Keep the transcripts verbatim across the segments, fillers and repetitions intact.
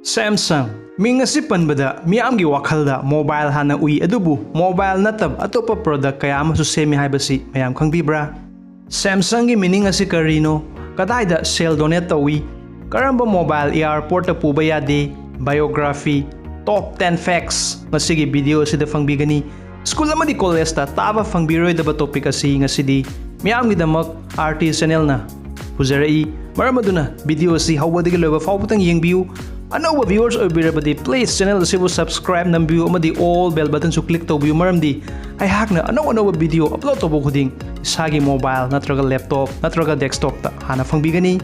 Samsung ꯃꯤꯡ ꯑꯁꯤ ꯄꯟꯕꯗ ꯃꯤꯌꯥꯝꯒꯤ ꯋꯥꯈꯜꯗ mobile ꯍꯥꯟꯅ ꯎꯏ, ꯑꯗꯨꯕꯨ mobile ꯅꯠꯇꯕ ꯑꯇꯣꯞꯄ product ꯀꯌꯥ ꯑꯃꯁꯨ ꯁꯦꯝꯃꯤ ꯍꯥꯏꯕꯁꯤ ꯃꯌꯥꯝ ꯈꯪꯕꯤꯕ꯭ꯔꯥ? Samsungꯒꯤ meaning ꯑꯁꯤ ꯀꯔꯤꯅꯣ? ꯀꯗꯥꯏꯗ sale donate ꯇꯧꯏ? ꯀꯔꯝꯕ mobile airportꯇ ꯄꯨꯕ ꯌꯥꯗꯦ? Biography, top ten facts ꯉꯁꯤꯒꯤ video ꯑꯁꯤꯗ ꯐꯪꯕꯤꯒꯅꯤ꯫ School ꯑꯃꯗꯤ collegeꯇ ꯇꯥꯕ ꯐꯪꯕꯤꯔꯣꯏꯗꯕ topic ꯑꯁꯤ ꯉꯁꯤꯗꯤ ꯃꯤꯌꯥꯝꯒꯤꯗꯃꯛ RT channelꯅ ꯄꯨꯖꯔꯛꯏ꯫ ꯃꯔꯝ ꯑꯗꯨꯅ video ꯑꯁꯤ ꯍꯧꯕꯗꯒꯤ ꯂꯣꯏꯕ ꯐꯥꯎꯕꯇꯪ ꯌꯦꯡꯕꯤꯌꯨ꯫ ꯑꯅꯧꯕ viewers ꯑꯣꯏꯕꯤꯔꯕꯗꯤ please channel ꯑꯁꯤꯕꯨ subscribe ꯅꯝꯕꯤꯌꯨ ꯑꯃꯗꯤ all bell buttonꯁꯨ click ꯇꯧꯕꯤꯌꯨ, ꯃꯔꯝꯗꯤ ꯑꯩꯍꯥꯛꯅ ꯑꯅꯧ ꯑꯅꯧꯕ video upload ꯇꯧꯕ ꯈꯨꯗꯤꯡ ꯏꯁꯥꯒꯤ mobile ꯅꯠꯇ꯭ꯔꯒ laptop ꯅꯠꯇ꯭ꯔꯒ desktopꯇ ꯍꯥꯟꯅ ꯐꯪꯕꯤꯒꯅꯤ꯫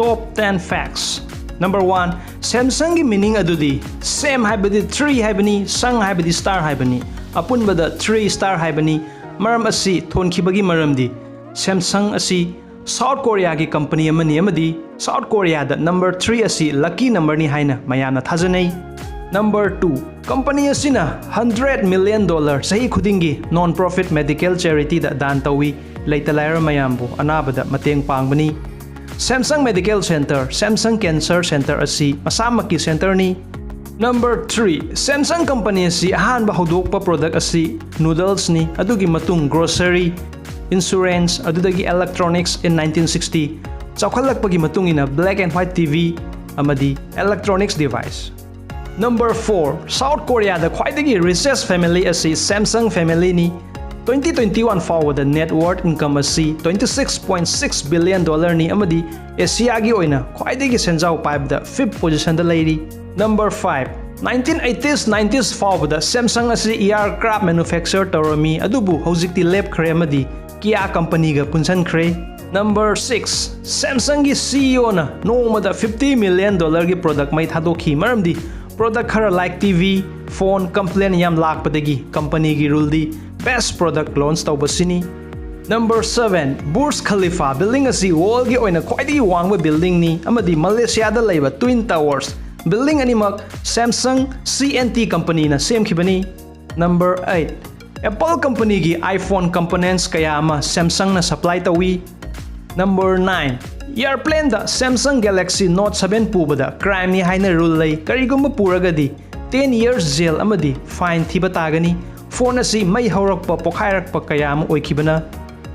Top ten facts꯫ Number one, Samsungꯒꯤ meaning ꯑꯗꯨꯗꯤ Sam ꯍꯥꯏꯕꯗꯤ three ꯍꯥꯏꯕꯅꯤ, Sung ꯍꯥꯏꯕꯗꯤ star ꯍꯥꯏꯕꯅꯤ꯫ ꯑꯄꯨꯟꯕꯗ three star ꯍꯥꯏꯕꯅꯤ꯫ ꯃꯔꯝ ꯑꯁꯤ ꯊꯣꯟꯈꯤꯕꯒꯤ ꯃꯔꯝꯗꯤ Samsung ꯑꯁꯤ South Koreaꯒꯤ company ꯑꯃꯅꯤ ꯑꯃꯗꯤ South Koreaꯗ number three ꯑꯁꯤ lucky numberꯅꯤ ꯍꯥꯏꯅ ꯃꯌꯥꯝꯅ ꯊꯥꯖꯅꯩ꯫ Number two, company ꯑꯁꯤꯅ hundred million dollar ꯆꯍꯤ ꯈꯨꯗꯤꯡꯒꯤ non profit medical charityꯗ ꯗꯥꯟ ꯇꯧꯏ, ꯂꯩꯇ ꯂꯥꯏꯔ ꯃꯌꯥꯝꯕꯨ ꯑꯅꯥꯕꯗ ꯃꯇꯦꯡ ꯄꯥꯡꯕꯅꯤ꯫ Samsung Medical Center, Samsung Cancer Center ꯑꯁꯤ ꯃꯁꯥꯃꯛꯀꯤ centreꯅꯤ꯫ Number three, Samsung company ꯑꯁꯤ ꯑꯍꯥꯟꯕ ꯍꯧꯗꯣꯛꯄ product ꯑꯁꯤ noodlesꯅꯤ, ꯑꯗꯨꯒꯤ ꯃꯇꯨꯡ grocery, insurance, ꯑꯗꯨꯗꯒꯤ electronics in nineteen sixty꯫ ꯆꯥꯎꯈꯠꯂꯛꯄꯒꯤ ꯃꯇꯨꯡ ꯏꯟꯅ black and white TV ꯑꯃꯗꯤ electronics device꯫ Number four, South Koreaꯗ ꯈ꯭ꯋꯥꯏꯗꯒꯤ richest family ꯑꯁꯤ Samsung familyꯅꯤ꯫ Twenty twenty-one ꯐꯥꯎꯕꯗ net worth income ꯑꯁꯤ twenty six point six billion dollarꯅꯤ ꯑꯃꯗꯤ Asiaꯒꯤ ꯑꯣꯏꯅ ꯈ꯭ꯋꯥꯏꯗꯒꯤ ꯁꯦꯟꯖꯥꯎ ꯄꯥꯏꯕꯗ fifth positionꯗ ꯂꯩꯔꯤ꯫ Number five, nineteen eighties nineties ꯐꯥꯎꯕꯗ Samsung ꯑꯁꯤ aircraft manufacture ꯇꯧꯔꯝꯃꯤ, ꯑꯗꯨꯕꯨ ꯍꯧꯖꯤꯛꯇꯤ ꯂꯦꯞꯈ꯭ꯔꯦ ꯑꯃꯗꯤ Kia companyꯒ ꯄꯨꯟꯁꯤꯟꯈ꯭ꯔꯦ꯫ Number six, Samsungꯒꯤ CEOꯅ ꯅꯣꯡꯃꯗ fifty million dollarꯒꯤ product ꯃꯩ ꯊꯥꯗꯣꯛꯈꯤ, ꯃꯔꯝꯗꯤ product ꯈꯔ like TV, phone complain ꯌꯥꯝ ꯂꯥꯛꯄꯗꯒꯤ companyꯒꯤ ruleꯗꯤ best product launch ꯇꯧꯕꯁꯤꯅꯤ꯫ Number seven, Burj Khalifa building ꯑꯁꯤ worldꯒꯤ ꯑꯣꯏꯅ ꯈ꯭ꯋꯥꯏꯗꯒꯤ ꯋꯥꯡꯕ buildingꯅꯤ ꯑꯃꯗꯤ Malaysiaꯗ ꯂꯩꯕ Twin Towers building ꯑꯅꯤꯃꯛ Samsung C and T companyꯅ ꯁꯦꯝꯈꯤꯕꯅꯤ꯫ Number eight, Apple companyꯒꯤ iPhone components ꯀꯌꯥ ꯑꯃ Samsungꯅ supply ꯇꯧꯏ꯫ Number nine, Airplane ꯗ Samsung Galaxy Note seven ꯄꯨꯕꯗ crime ꯅꯤ ꯍꯥꯏꯅ rule ꯂꯩ꯫ ꯀꯔꯤꯒꯨꯝꯕ ꯄꯨꯔꯒꯗꯤ ten years jail ꯑꯃꯗꯤ fine ꯊꯤꯕ ꯇꯥꯒꯅꯤ꯫ Phone ꯑꯁꯤ ꯃꯩ ꯍꯧꯔꯛꯄ, ꯄꯣꯈꯥꯏꯔꯛꯄ ꯀꯌꯥ ꯑꯃ ꯑꯣꯏꯈꯤꯕꯅ꯫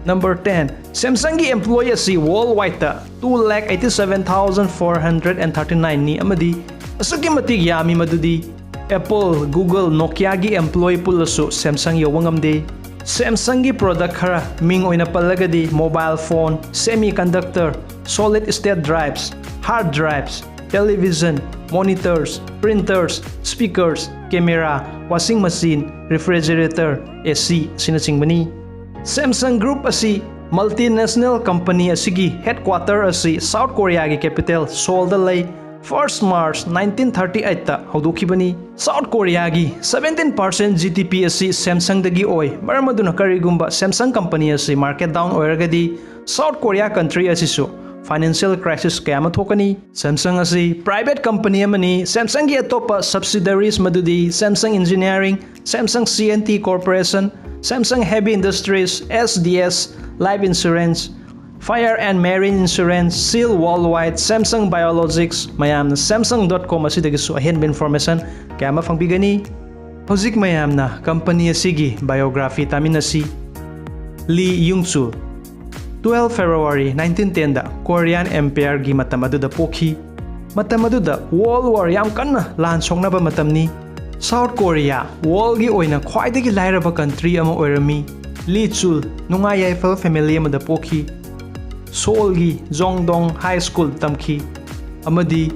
Number ten, Samsung ꯒꯤ employee ꯑꯁꯤ worldwide ꯇ two lakh eighty seven thousand four hundred and thirty nine ꯅꯤ ꯑꯃꯗꯤ ꯑꯁꯨꯛꯀꯤ ꯃꯇꯤꯛ ꯌꯥꯝꯃꯤ ꯃꯗꯨꯗꯤ Apple, Google, Nokia ꯒꯤ employee ꯄꯨꯜꯂꯁꯨ Samsung ꯌꯧꯕ ꯉꯝꯗꯦ꯫ Samsung ꯒꯤ product ꯈꯔ ꯃꯤꯡ ꯑꯣꯏꯅ ꯄꯜꯂꯒꯗꯤ mobile phone, semiconductor, solid state drives, hard drives, television, monitors, printers, speakers, camera, washing machine, refrigerator, A C ꯑꯁꯤꯅꯆꯤꯡꯕꯅꯤ꯫ Samsung Group ꯑꯁꯤ multinational company ꯑꯁꯤꯒꯤ headquarter ꯑꯁꯤ South Korea ꯒꯤ capital Seoul ꯗ ꯂꯩ꯫ First March nineteen thirty eight ꯇ ꯍꯧꯗꯣꯛꯈꯤꯕꯅꯤ꯫ South Korea ꯒꯤ seventeen percent G D P ꯑꯁꯤ Samsung ꯗꯒꯤ ꯑꯣꯏ꯫ ꯃꯔꯝ ꯑꯗꯨꯅ ꯀꯔꯤꯒꯨꯝꯕ Samsung company ꯑꯁꯤ market down ꯑꯣꯏꯔꯒꯗꯤ South Korea country ꯑꯁꯤꯁꯨ financial crisis ꯀꯌꯥ ꯑꯃ ꯊꯣꯛꯀꯅꯤ꯫ Samsung ꯑꯁꯤ private company ꯑꯃꯅꯤ꯫ Samsung ꯒꯤ ꯑꯇꯣꯞꯄ subsidiaries ꯃꯗꯨꯗꯤ Samsung Engineering, Samsung C N T Corporation, Samsung Heavy Industries, S D S, Life Insurance, Fire and Marine Insurance, Seal Worldwide, Samsung Biologics, ꯃꯌꯥꯝꯅ samsung dot com ꯑꯁꯤꯗꯒꯤꯁꯨ ꯑꯍꯦꯟꯕ information ꯀꯌꯥ ꯑꯃ ꯐꯪꯕꯤꯒꯅꯤ꯫ ꯍꯧꯖꯤꯛ ꯃꯌꯥꯝꯅ company ꯑꯁꯤꯒꯤ biography ꯇꯥꯃꯤꯟꯅꯁꯤ꯫ Lee Young Chul, twelve February nineteen ten ꯗ Korean Empire ꯒꯤ ꯃꯇꯝ ꯑꯗꯨꯗ ꯄꯣꯛꯈꯤ꯫ ꯃꯇꯝ ꯑꯗꯨꯗ World War ꯌꯥꯝ ꯀꯟꯅ ꯂꯥꯟ ꯁꯣꯛꯅꯕ ꯃꯇꯝꯅꯤ꯫ South Korea world ꯒꯤ ꯑꯣꯏꯅ ꯈ꯭ꯋꯥꯏꯗꯒꯤ ꯂꯥꯏꯔꯕ country ꯑꯃ ꯑꯣꯏꯔꯝꯃꯤ꯫ Lee Chul ꯅꯨꯡꯉꯥꯏ ꯌꯥꯏꯐꯕ family ꯑꯃꯗ ꯄꯣꯛꯈꯤ꯫ Seoul ꯒꯤ Jongdong High School ꯇꯝꯈꯤ ꯑꯃꯗꯤ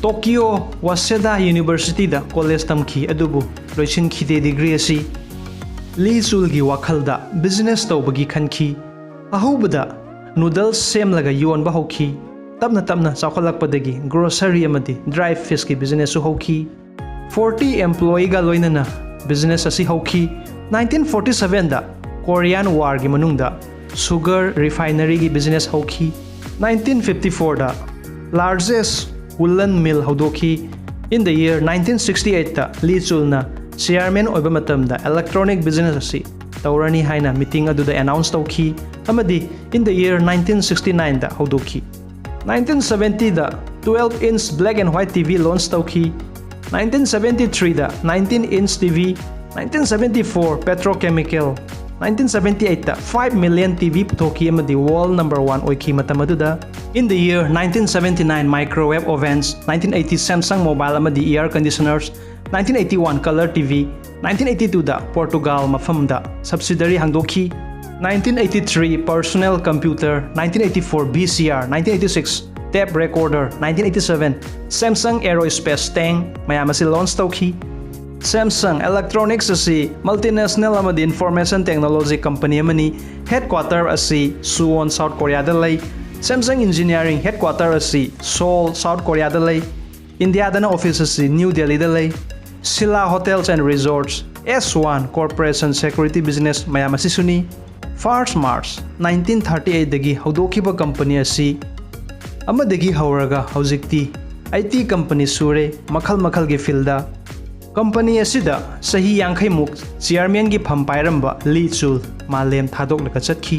Tokyo Waseda University ꯗ college ꯇꯝꯈꯤ, ꯑꯗꯨꯕꯨ ꯂꯣꯏꯁꯤꯟꯈꯤꯗꯦ degree ꯑꯁꯤ꯫ Lee Chul ꯒꯤ ꯋꯥꯈꯜꯗ business ꯇꯧꯕꯒꯤ ꯈꯟꯈꯤ꯫ ꯑꯍꯧꯕꯗ noodles ꯁꯦꯝꯂꯒ ꯌꯣꯟꯕ ꯍꯧꯈꯤ꯫ ꯇꯞꯅ ꯇꯞꯅ ꯆꯥꯎꯈꯠꯂꯛꯄꯗꯒꯤ grocery ꯑꯃꯗꯤ dry fish ꯀꯤ business ꯁꯨ ꯍꯧꯈꯤ꯫ Forty employee ꯒ ꯂꯣꯏꯅꯅ business ꯑꯁꯤ ꯍꯧꯈꯤ꯫ Nineteen forty seven ꯗ Korean War ꯒꯤ ꯃꯅꯨꯡꯗ sugar refinery ꯒꯤ business ꯍꯧꯈꯤ꯫ Nineteen fifty four ꯗ largest woolen mill ꯍꯧꯗꯣꯛꯈꯤ꯫ In the year nineteen sixty eight ꯇ Lee Chul ꯅ chairman ꯑꯣꯏꯕ ꯃꯇꯝꯗ electronic business ꯑꯁꯤ ꯇꯧꯔꯅꯤ ꯍꯥꯏꯅ meeting ꯑꯗꯨꯗ announce ꯇꯧꯈꯤ ꯑꯃꯗꯤ in the year nineteen sixty nine ꯗ ꯍꯧꯗꯣꯛꯈꯤ꯫ ꯅꯥꯏꯟꯇꯤꯟ ꯁꯕꯦꯟꯇꯤꯗ twelve inch black and white T V launch ꯇꯧꯈꯤ꯫ ꯅꯥꯏꯟꯇꯤꯟ ꯁꯕꯦꯟꯇꯤ ꯊ꯭ꯔꯤꯗ nineteen inch T V, nineteen seventy four petrochemical, nineteen seventy ꯑꯩꯠꯇ five million T V ꯄꯨꯊꯣꯛꯈꯤ ꯑꯃꯗꯤ world number one ꯑꯣꯏꯈꯤ ꯃꯇꯝ ꯑꯗꯨꯗ꯫ In the year nineteen seventy-nine, microwave ovens, nineteen eighty Samsung mobile ꯑꯃꯗꯤ air conditioners, nineteen eighty-one color T V, nineteen eighty-twoꯗ Portugal ꯃꯐꯝꯗ subsidiary ꯍꯥꯡꯗꯣꯛꯈꯤ꯫ Nineteen eighty-three personal computer, nineteen eighty-four V C R, nineteen eighty-six tape recorder, nineteen eighty-seven Samsung Aerospace tank ꯃꯌꯥꯝ ꯑꯁꯤ launch ꯇꯧꯈꯤ꯫ Samsung Electronics ꯑꯁꯤ multinational ꯑꯃꯗꯤ information technology company ꯑꯃꯅꯤ꯫ Headquarter ꯑꯁꯤ Suwon, South Koreaꯗ ꯂꯩ꯫ Samsung Engineering headquarter ꯑꯁꯤ Seoul, South Koreaꯗ ꯂꯩ꯫ ꯏꯟꯗꯤꯌꯥꯗꯅ office ꯑꯁꯤ New Delhiꯗ ꯂꯩ꯫ Sila Hotels and Resorts, S one Corporation Security Business ꯃꯌꯥꯝ ꯑꯁꯤꯁꯨꯅꯤ꯫ First March nineteen thirty eightꯗꯒꯤ ꯍꯧꯗꯣꯛꯈꯤꯕ company ꯑꯁꯤ ꯑꯃꯗꯒꯤ ꯍꯧꯔꯒ ꯍꯧꯖꯤꯛꯇꯤ eighty company ꯁꯨꯔꯦ, ꯃꯈꯜ ꯃꯈꯜꯒꯤ fieldꯗ꯫ Company ꯑꯁꯤꯗ ꯆꯍꯤ ꯌꯥꯡꯈꯩꯃꯨꯛ chairmanꯒꯤ ꯐꯝ ꯄꯥꯏꯔꯝꯕ ꯂꯤ ꯆꯨꯜ ꯃꯥꯂꯦꯝ ꯊꯥꯗꯣꯛꯂꯒ ꯆꯠꯈꯤ꯫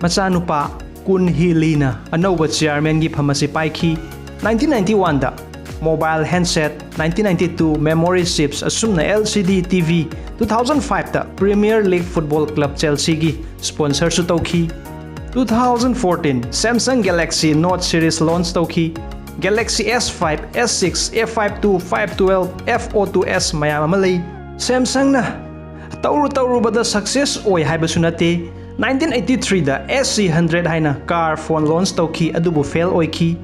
ꯃꯆꯥꯅꯨꯄꯥ ꯀꯨꯟ ꯍꯤ ꯂꯤꯅ ꯑꯅꯧꯕ chairmanꯒꯤ ꯐꯝ ꯑꯁꯤ ꯄꯥꯏꯈꯤ꯫ Nineteen ninety oneꯗ mobile handset, nineteen ninety two memory chips, ꯑꯁꯨꯝꯅ L C D T V, two thousand fiveꯇ Premier League football club Chelseaꯒꯤ sponsorꯁꯨ ꯇꯧꯈꯤ꯫ Two thousand fourteen Samsung Galaxy Note series launch ꯇꯧꯈꯤ꯫ Galaxy S five, S six, F five two, five twelve, F O two S ꯃꯌꯥꯝ ꯑꯃ ꯂꯩ꯫ Samsungꯅ ꯇꯧꯔꯨ ꯇꯧꯔꯨꯕꯗ success ꯑꯣꯏ ꯍꯥꯏꯕꯁꯨ ꯅꯠꯇꯦ꯫ Nineteen eighty threeꯗ S C hundred ꯍꯥꯏꯅ car phone launch ꯇꯧꯈꯤ, ꯑꯗꯨꯕꯨ fail ꯑꯣꯏꯈꯤ꯫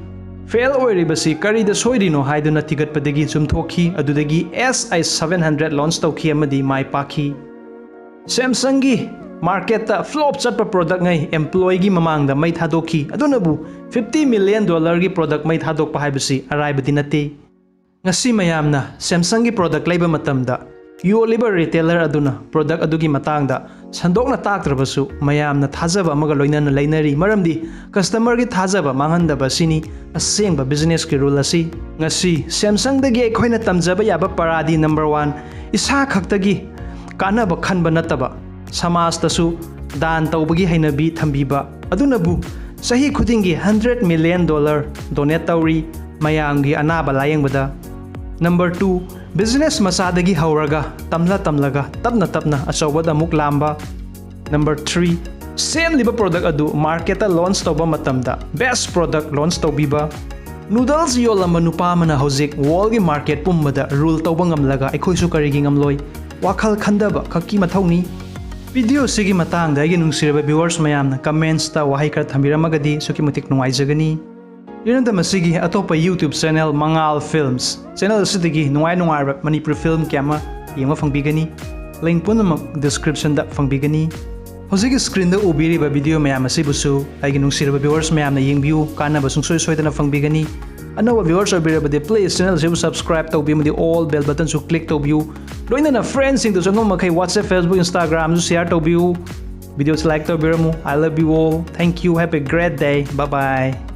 Fail ꯑꯣꯏꯔꯤꯕꯁꯤ ꯀꯔꯤꯗ ꯁꯣꯏꯔꯤꯅꯣ ꯍꯥꯏꯗꯨꯅ ꯊꯤꯒꯠꯄꯗꯒꯤ ꯆꯨꯝꯊꯣꯛꯈꯤ꯫ ꯑꯗꯨꯗꯒꯤ S I seven hundred launch ꯇꯧꯈꯤ ꯑꯃꯗꯤ ꯃꯥꯏ ꯄꯥꯛꯈꯤ꯫ Samsungꯒꯤ marketꯇ flop ꯆꯠꯄ product ꯉꯩ employeeꯒꯤ ꯃꯃꯥꯡꯗ ꯃꯩ ꯊꯥꯗꯣꯛꯈꯤ꯫ ꯑꯗꯨꯅꯕꯨ fifty million dollarꯒꯤ product ꯃꯩ ꯊꯥꯗꯣꯛꯄ ꯍꯥꯏꯕꯁꯤ ꯑꯔꯥꯏꯕꯗꯤ ꯅꯠꯇꯦ꯫ ꯉꯁꯤ ꯃꯌꯥꯝꯅ Samsungꯒꯤ product ꯂꯩꯕ ꯃꯇꯝꯗ ꯌꯣꯜꯂꯤꯕ retailer ꯑꯗꯨꯅ product ꯑꯗꯨꯒꯤ ꯃꯇꯥꯡꯗ ꯁꯟꯗꯣꯛꯅ ꯇꯥꯛꯇ꯭ꯔꯕꯁꯨ ꯃꯌꯥꯝꯅ ꯊꯥꯖꯕ ꯑꯃꯒ ꯂꯣꯏꯅꯅ ꯂꯩꯅꯔꯤ, ꯃꯔꯝꯗꯤ customerꯒꯤ ꯊꯥꯖꯕ ꯃꯥꯡꯍꯟꯗꯕ ꯑꯁꯤꯅꯤ ꯑꯁꯦꯡꯕ businessꯀꯤ rule ꯑꯁꯤ꯫ ꯉꯁꯤ Samsungꯗꯒꯤ ꯑꯩꯈꯣꯏꯅ ꯇꯝꯖꯕ ꯌꯥꯕ ꯄꯔꯥꯗꯤ number one, ꯏꯁꯥ ꯈꯛꯇꯒꯤ ꯀꯥꯟꯅꯕ ꯈꯟꯕ ꯅꯠꯇꯕ ꯁꯃꯥꯖꯇꯁꯨ ꯗꯥꯟ ꯇꯧꯕꯒꯤ ꯍꯩꯅꯕꯤ ꯊꯝꯕꯤꯕ꯫ ꯑꯗꯨꯅꯕꯨ ꯆꯍꯤ ꯈꯨꯗꯤꯡꯒꯤ hundred million dollar donate ꯇꯧꯔꯤ ꯃꯌꯥꯝꯒꯤ ꯑꯅꯥꯕ ꯂꯥꯌꯦꯡꯕꯗ꯫ Number two, business ꯃꯆꯥꯗꯒꯤ ꯍꯧꯔꯒ ꯇꯝꯂ ꯇꯝꯂꯒ ꯇꯞꯅ ꯇꯞꯅ ꯑꯆꯧꯕꯗ ꯑꯃꯨꯛ ꯂꯥꯝꯕ꯫ Number three, ꯁꯦꯝꯂꯤꯕ product ꯑꯗꯨ marketꯇ launch ꯇꯧꯕ ꯃꯇꯝꯗ best product launch ꯇꯧꯕꯤꯕ꯫ Noodles ꯌꯣꯜꯂꯝꯕ ꯅꯨꯄꯥ ꯑꯃꯅ ꯍꯧꯖꯤꯛ worldꯒꯤ market ꯄꯨꯝꯕꯗ rule ꯇꯧꯕ ꯉꯝꯂꯒ ꯑꯩꯈꯣꯏꯁꯨ ꯀꯔꯤꯒꯤ ꯉꯝꯂꯣꯏ? ꯋꯥꯈꯜ ꯈꯟꯊꯕ ꯈꯛꯀꯤ ꯃꯊꯧꯅꯤ꯫ Video ꯑꯁꯤꯒꯤ ꯃꯇꯥꯡꯗ ꯑꯩꯒꯤ ꯅꯨꯡꯁꯤꯔꯕ viewers ꯃꯌꯥꯝꯅ commentsꯇ ꯋꯥꯍꯩ ꯈꯔ ꯊꯝꯕꯤꯔꯝꯃꯒꯗꯤ ꯑꯁꯨꯛꯀꯤ ꯃꯇꯤꯛ ꯅꯨꯡꯉꯥꯏꯖꯒꯅꯤ꯫ ꯏꯔꯝꯗꯝ ꯑꯁꯤꯒꯤ ꯑꯇꯣꯞꯄ YouTube channel ꯃꯉꯥꯜ Films channel ꯑꯁꯤꯗꯒꯤ ꯅꯨꯡꯉꯥꯏ ꯅꯨꯡꯉꯥꯏꯔꯕ ꯃꯅꯤꯄꯨꯔꯤ film ꯀꯌꯥ ꯑꯃ ꯌꯦꯡꯕ ꯐꯪꯕꯤꯒꯅꯤ꯫ Link ꯄꯨꯝꯅꯃꯛ descriptionꯗ ꯐꯪꯕꯤꯒꯅꯤ꯫ ꯍꯧꯖꯤꯛꯀꯤ screenꯗ ꯎꯕꯤꯔꯤꯕ video ꯃꯌꯥꯝ ꯑꯁꯤꯕꯨꯁꯨ ꯑꯩꯒꯤ ꯅꯨꯡꯁꯤꯔꯕ viewers ꯃꯌꯥꯝꯅ ꯌꯦꯡꯕꯤꯌꯨ, ꯀꯥꯟꯅꯕ ꯁꯨꯡꯁꯣꯏ ꯁꯣꯏꯗꯅ ꯐꯪꯕꯤꯒꯅꯤ꯫ ꯑꯅꯧꯕ viewers ꯑꯣꯏꯕꯤꯔꯕꯗꯤ please channel ꯑꯁꯤꯕꯨ subscribe ꯇꯧꯕꯤꯌꯨ ꯑꯃꯗꯤ all bell buttonꯁꯨ click ꯇꯧꯕꯤꯌꯨ꯫ ꯂꯣꯏꯅꯅ friendsꯁꯤꯡꯗꯁꯨ ꯑꯉꯝꯕ ꯃꯈꯩ WhatsApp, Facebook, Instagramꯁꯨ share ꯇꯧꯕꯤꯌꯨ꯫ Videoꯁꯤ like ꯇꯧꯕꯤꯔꯝꯃꯨ꯫ I love you all. Thank you. Have a great day. Bye bye.